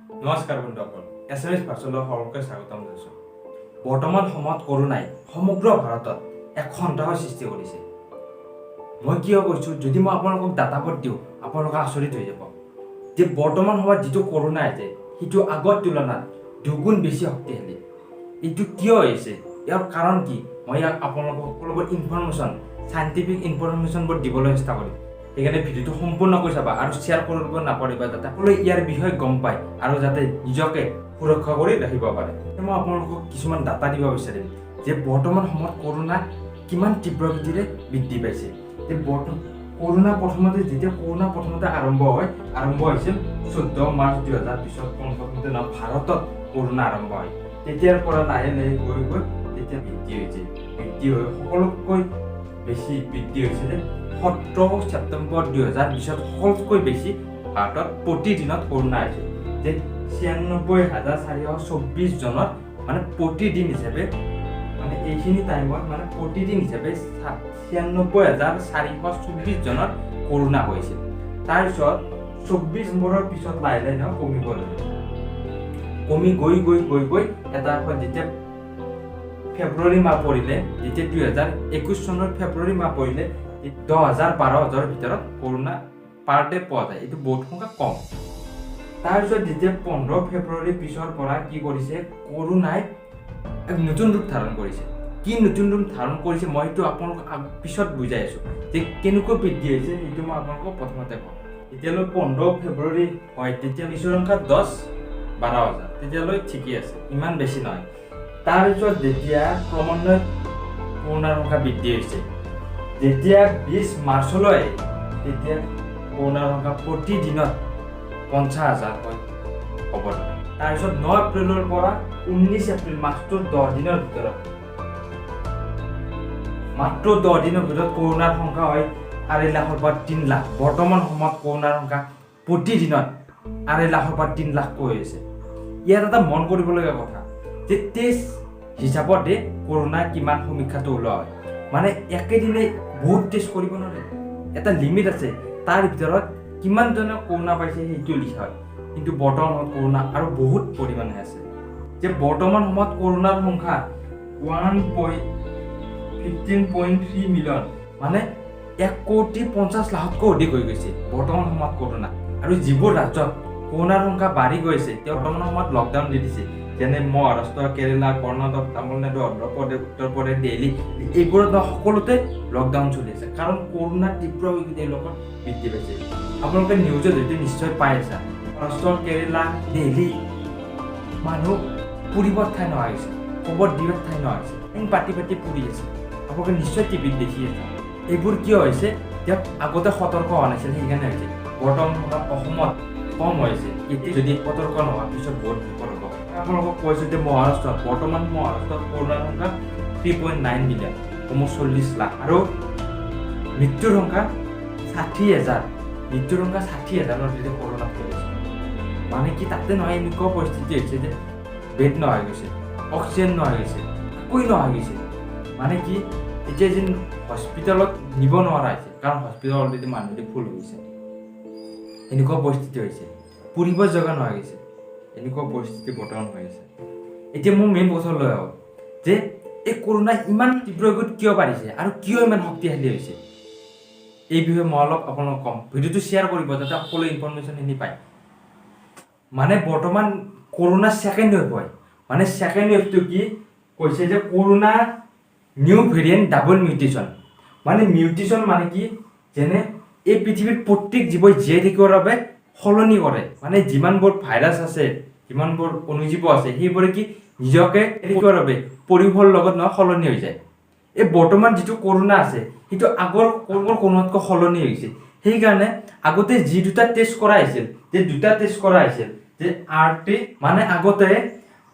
নমস্কাৰ বন্ধুসকল, এছামিজ ভাৰ্চলৈ সকলোকে স্বাগতম জনাইছোঁ। বৰ্তমান সময়ত কৰোণাই সমগ্ৰ ভাৰতত এক সন্ত্ৰাসৰ সৃষ্টি কৰিছে। মই কিয় কৈছোঁ, যদি মই আপোনালোকক ডাটাবোৰ দিওঁ, আপোনালোকে আচৰিত হৈ যাব যে বৰ্তমান সময়ত যিটো কৰোণা আছে, সেইটো আগৰ তুলনাত দুগুণ বেছি শক্তিশালী। এইটো কিয় হৈছে, ইয়াৰ কাৰণ কি, মই ইয়াক আপোনালোকক সকলোবোৰ ইনফৰমেশ্যন, চাইণ্টিফিক ইনফৰমেশ্যনবোৰ দিবলৈ চেষ্টা কৰিম। সেইকাৰণে ভিডিঅ'টো সম্পূৰ্ণকৈ চাবা আৰু শ্বেয়াৰ কৰিব নাপাহৰিবা, যাতে সকলোৱে ইয়াৰ বিষয়ে গম পায় আৰু যাতে নিজকে সুৰক্ষা কৰি ৰাখিব পাৰে। মই আপোনালোকক কিছুমান ডাটা দিব বিচাৰিম যে বৰ্তমান সময়ত কৰোণা কিমান তীব্ৰ গতিৰে বৃদ্ধি পাইছে। যে কৰোণা প্ৰথমতে, যেতিয়া কৰোণা প্ৰথমতে আৰম্ভ হৈছিল 14 মাৰ্চ 2020ত। পোনপ্ৰথমতে ন ভাৰতত কৰোণা আৰম্ভ হয়। তেতিয়াৰ পৰা লাহে লাহে গৈ গৈ তেতিয়া বৃদ্ধি হৈছে। বৃদ্ধি হৈ সকলোতকৈ বেছি বৃদ্ধি হৈছিলে 17 ছেপ্টেম্বৰ 2020ত। সকলোতকৈ বেছি ভাৰতত প্ৰতিদিনত কৰোণা হৈছে যে 96,424 জনৰ, মানে প্ৰতিদিন হিচাপে, মানে এইখিনি টাইমত, মানে প্ৰতিদিন হিচাপে 96,424 জনৰ কৰোণা হৈছিল। তাৰপিছত 24 নম্বৰৰ পিছত লাহে লাহে নহয় কমিব ধৰিলে। কমি গৈ গৈ গৈ গৈ এটা সময়ত যেতিয়া ফেব্ৰুৱাৰী মাহ পৰিলে, যেতিয়া 2021 চনৰ ফেব্ৰুৱাৰী মাহ পৰিলে, 10 হাজাৰ 12 হাজাৰৰ ভিতৰত কৰোণা পাৰ ডে পোৱা যায়। এইটো বহুত সংখ্যা কম। তাৰপিছত যেতিয়া 15 ফেব্ৰুৱাৰীৰ পিছৰ পৰা কি কৰিছে, কৰোণাই এক নতুন ৰূপ ধাৰণ কৰিছে। কি নতুন ৰূপ ধাৰণ কৰিছে, মই সেইটো আপোনালোকক পিছত বুজাই আছোঁ যে কেনেকৈ বৃদ্ধি হৈছে। সেইটো মই আপোনালোকক প্ৰথমতে কওঁ। তেতিয়ালৈ 15 ফেব্ৰুৱাৰী হয়, তেতিয়া পিছৰ সংখ্যা 10-12 হাজাৰ, তেতিয়ালৈ ঠিকেই আছে, ইমান বেছি নহয়। তাৰপিছত যেতিয়া ক্ৰমান্বয়ে কৰোণাৰ সংখ্যা বৃদ্ধি হৈছে, যেতিয়া 20 মাৰ্চলৈ আহে, তেতিয়া কৰোণাৰ সংখ্যা প্ৰতিদিনত 50 হাজাৰকৈ হ'ব ধৰে। তাৰপিছত 9 এপ্ৰিলৰ পৰা 19 এপ্ৰিল, মাত্ৰ 10 দিনৰ ভিতৰত, মাত্ৰ 10 দিনৰ ভিতৰত কৰোণাৰ সংখ্যা হয় 2.5 লাখৰ পৰা 3 লাখ। বৰ্তমান সময়ত কৰোণাৰ সংখ্যা প্ৰতিদিনত 2.5 লাখৰ পৰা 3 লাখকৈ হৈছে। ইয়াত এটা মন কৰিবলগীয়া কথা যে টেষ্ট হিচাপতে কৰোণা কিমান সমীক্ষাটো ওলোৱা হয়। মানে একেদিনে বহুত টেষ্ট কৰিব নোৱাৰে, এটা লিমিট আছে, তাৰ ভিতৰত কিমানজনে কৰোণা পাইছে সেইটো লিখা হয়। কিন্তু বৰ্তমান সময়ত কৰোণা আৰু বহুত পৰিমাণে আছে যে বৰ্তমান সময়ত কৰোণাৰ সংখ্যা 1.15.3 million, মানে 1 কোটি 50 লাখতকৈ অধিক হৈ গৈছে বৰ্তমান সময়ত কৰোণা। আৰু যিবোৰ ৰাজ্যত কৰোণাৰ সংখ্যা বাঢ়ি গৈছে, তেওঁ বৰ্তমান সময়ত লকডাউন দি দিছে, যেনে মহাৰাষ্ট্ৰ, কেৰেলা, কৰ্ণাটক, তামিলনাডু, অন্ধ্ৰপ্ৰদেশ, উত্তৰ প্ৰদেশ, দিল্লী, এইবোৰত সকলোতে লকডাউন চলি আছে। কাৰণ কৰোণা তীব্ৰ তেওঁলোকৰ বৃদ্ধি পাইছে। আপোনালোকে নিউজত হয়তো নিশ্চয় পাই আছে, মহাৰাষ্ট্ৰ, কেৰেলা, দিল্লী মানুহ পুৰিবৰ ঠাই নোহোৱা হৈছে, কবৰ দিয়াৰ ঠাই নোহোৱা হৈছে, লাইন পাতি পাতি পুৰি আছে। আপোনালোকে নিশ্চয় টিভিত দেখি আছে। এইবোৰ কিয় হৈছে? তেওঁক আগতে সতৰ্ক হোৱা নাছিল, সেইকাৰণে হৈছে। বৰ্তমান সময়ত অসমত কম হৈছে। এতিয়া যদি সতৰ্ক নহয়, পিছত বহুত বিপদ হ'ব। আপোনালোকক কৈছোঁ যে মহাৰাষ্ট্ৰত, বৰ্তমান মহাৰাষ্ট্ৰত কৰোণাৰ সংখ্যা 3.9 মিলিয়ন, কমেও 40 লাখ, আৰু মৃত্যুৰ সংখ্যা 60 হাজাৰ। মৃত্যুৰ সংখ্যা 60 হাজাৰ অলৰেডি কৰোণাত চলিছে। মানে কি, তাতে নহয় এনেকুৱা পৰিস্থিতি হৈছে যে বেড নোহোৱা হৈ গৈছে, অক্সিজেন নোহোৱা হৈ গৈছে, একোৱেই নোহোৱা হৈ গৈছে। মানে কি, এতিয়া যেন হস্পিটেলত নিব নোৱাৰা হৈছে, কাৰণ হস্পিটেল অলৰেডি মানুহ ফুল হৈ গৈছে। এনেকুৱা পৰিস্থিতি হৈছে, পুৰিব জেগা নোহোৱা হৈ গৈছে, এনেকুৱা পৰিস্থিতি বৰ্তমান হৈ আছে। এতিয়া মোৰ মেইন কথা লৈ আহোঁ যে এই কৰোণা ইমান তীব্ৰ গতিত কিয় বাঢ়িছে আৰু কিয় ইমান শক্তিশালী হৈছে, এই বিষয়ে মই অলপ আপোনালোকক ক'ম। ভিডিঅ'টো শ্বেয়াৰ কৰিব যাতে সকলো ইনফৰমেশ্যনখিনি পায়। মানে বৰ্তমান কৰোণা ছেকেণ্ড ৱেভ হয়। মানে ছেকেণ্ড ৱেভটো কি কৈছে যে corona new variant double mutation। মানে মিউটেশ্যন মানে কি, যেনে এই পৃথিৱীৰ প্ৰত্যেক জীৱই জীয়াই থাকিবৰ বাবে সলনি কৰে। মানে যিমানবোৰ ভাইৰাছ আছে, যিমানবোৰ অণুজীৱ আছে, সেইবোৰে কি নিজকে থাকিবৰ বাবে পৰিৱেশৰ লগত নহয় সলনি হৈ যায়। এই বৰ্তমান যিটো কৰোণা আছে, সেইটো আগৰ কৰোণাতকৈ সলনি হৈছে। সেইকাৰণে আগতে যি দুটা টেষ্ট কৰা হৈছিল, যে দুটা টেষ্ট কৰা হৈছিল যে আৰ টি, মানে আগতে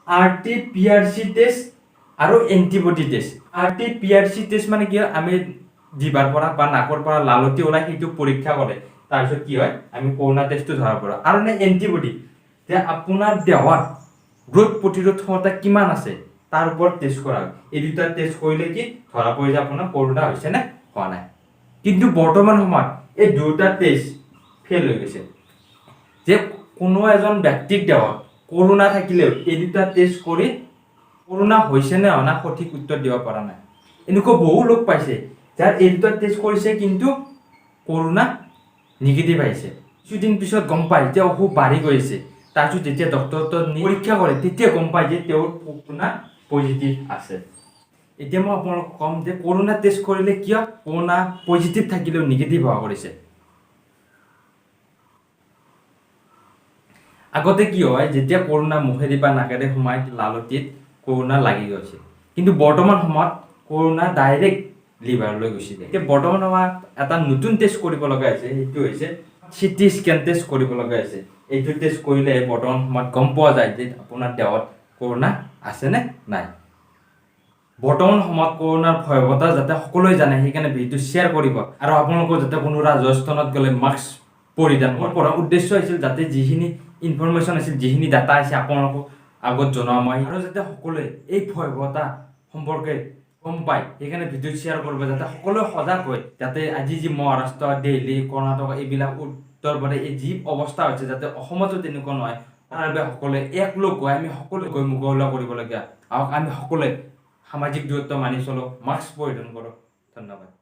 আৰটি পিআৰচি টেষ্ট আৰু এণ্টিবডি টেষ্ট। আৰটি পিআৰচি টেষ্ট মানে কি হয়, আমি জিভাৰ পৰা বা নাকৰ পৰা লালতি ওলাই সেইটো পৰীক্ষা কৰে, তাৰপিছত কি হয়, আমি কৰোণা টেষ্টটো ধৰা পৰোঁ। আৰু নে এণ্টিবডি যে আপোনাৰ দেহত ৰোগ প্ৰতিৰোধ ক্ষমতা কিমান আছে, তাৰ ওপৰত টেষ্ট কৰা হয়। এই দুটা টেষ্ট কৰিলে কি ধৰা পৰি যে আপোনাৰ কৰোণা হৈছে নে হোৱা নাই। কিন্তু বৰ্তমান সময়ত এই দুটা টেষ্ট ফেইল হৈ গৈছে যে কোনো এজন ব্যক্তিৰ দেহত কৰোণা থাকিলেও এই দুটা টেষ্ট কৰি কৰোণা হৈছে নে হোৱা নাই সঠিক উত্তৰ দিব পৰা নাই। এনেকুৱা বহু লোক পাইছে যাৰ এই দুটা টেষ্ট কৰিছে, কিন্তু কৰোণা নিগেটিভ আহিছে। কিছুদিন পিছত গম পায় যে অসুখ বাঢ়ি গৈছে। তাৰপিছত যেতিয়া ডক্টৰৰ তাত নি পৰীক্ষা কৰে, তেতিয়া গম পায় যে তেওঁৰ কৰোণা পজিটিভ আছে। এতিয়া মই আপোনালোকক ক'ম যে কৰোণা টেষ্ট কৰিলে কিয় কৰোণা পজিটিভ থাকিলেও নিগেটিভ হোৱা কৰিছে। আগতে কি হয়, যেতিয়া কৰোণা মুখেদি বা নাকেৰে সোমাই লালটিত কৰোণা লাগি গৈছে, কিন্তু বৰ্তমান সময়ত কৰোণা ডাইৰেক্ট লিভাৰলৈ গুচি যায়। এতিয়া বৰ্তমান সময়ত এটা নতুন টেষ্ট কৰিব লগা হৈছে, সেইটো হৈছে চিটি স্কেন টেষ্ট কৰিব লগা হৈছে। এইটো টেষ্ট কৰিলে বৰ্তমান সময়ত গম পোৱা যায় যে আপোনাৰ দেহত কৰোণা আছেনে নাই। বৰ্তমান সময়ত কৰোণাৰ ভয়াৱহতা যাতে সকলোৱে জানে, সেইকাৰণে ভিডিঅ'টো শ্বেয়াৰ কৰিব আৰু আপোনালোকৰ যাতে কোনো ৰাজহুৱা স্থানত গ'লে মাস্ক পৰিধান কৰাৰ উদ্দেশ্য হৈছিল যাতে যিখিনি ইনফৰমেশ্যন আছিল, যিখিনি ডাটা আছে, আপোনালোকক আগত জনোৱা মই আৰু যাতে সকলোৱে এই ভয়াৱহতা সম্পৰ্কে গম পায়, সেইকাৰণে ভিডিঅ' শ্বেয়াৰ কৰিব, যাতে সকলোৱে সজাগ হয়, যাতে আজি যি মহাৰাষ্ট্ৰ, দিল্লী, কৰ্ণাটক, এইবিলাক উত্তৰ প্ৰদেশ, এই যি অৱস্থা হৈছে, যাতে অসমতো তেনেকুৱা নহয়। তাৰ বাবে সকলোৱে একলগ হৈ আমি সকলোৱে গৈ মোকাবিলা কৰিবলগীয়া। আহক, আমি সকলোৱে সামাজিক দূৰত্ব মানি চলোঁ, মাস্ক পৰিধান কৰোঁ। ধন্যবাদ।